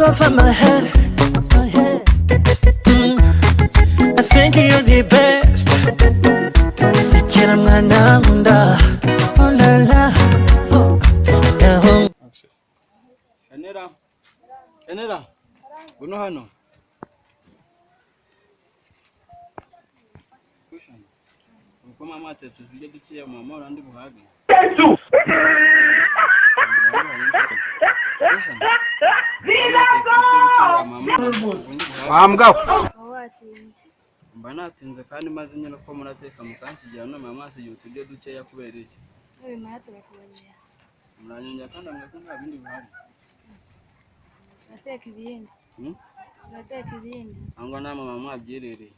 over my head. I think you're the best. Sikira mwana nkunda. Oh la la. Oh. Gaho. Enera, Enera, ngwino hano. Kushana. Uko mama atetse tujye dukeya mama urandi buhage. Kushana. Mama atetse ibiryo bikeya mama ubundi buhage. Watinze. Mba natinze kandi maze nyine ko murateka mukansigira none mama asigiye uturyo dukeya kubera iki? Nubimara turakubonera. Muranyongera kandi ambwira ko nta bindi bihari. Turateka ibindi. Hmm? Turateka ibindi. Cyangwa namwe mama mwabyirereye.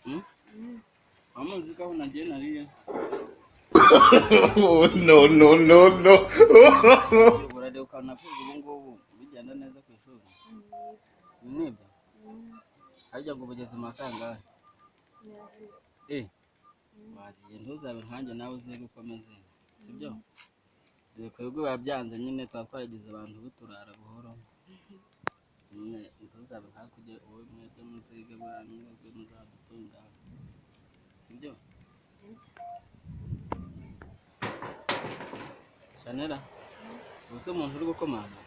Hmm? Mama uzi ko aho nagiye nariye. Oh, no, no, no, no. Urareba ukabona kwiga ubu ngubu bigenda neza ku ishuri. Ibi ni ibyo? Harya ngo ubugeze mu wa kangahe? Eh, wagiye ntuzabe nkanjye nawe uzige uko ameze, sibyo? Dore twebwe biba byanze nyine tuba twaragize abantu buturara buhoro. Nyine ntuzabe nkakujye wowe mwebwe muzige buriya mwebwe muzadutunga, sibyo? Shanera, ubu se umuntu uri gukomanga?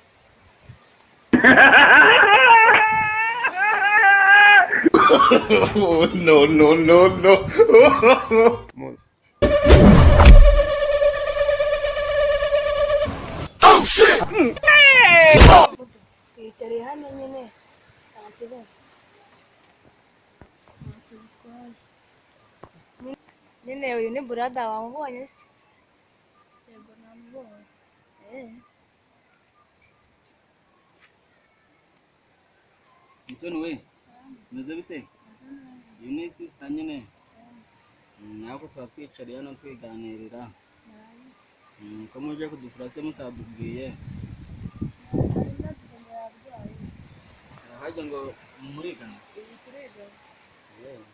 Oh, no, no, no, no. Twicariye hano nyine nta kibazo. Ntacyo bitwaye. Nyine uyu ni burada wamubonye se? Yego namubonye. Eh. Mutoni we, umeze bite? Uyu ni sister nyine. Nako tuba twicariye hano twiganirira. Ko muje kudusura se mutatubwiye? Nagize ngo yarwaye. Harya ngo murigana? Ibi turigana. Yewe.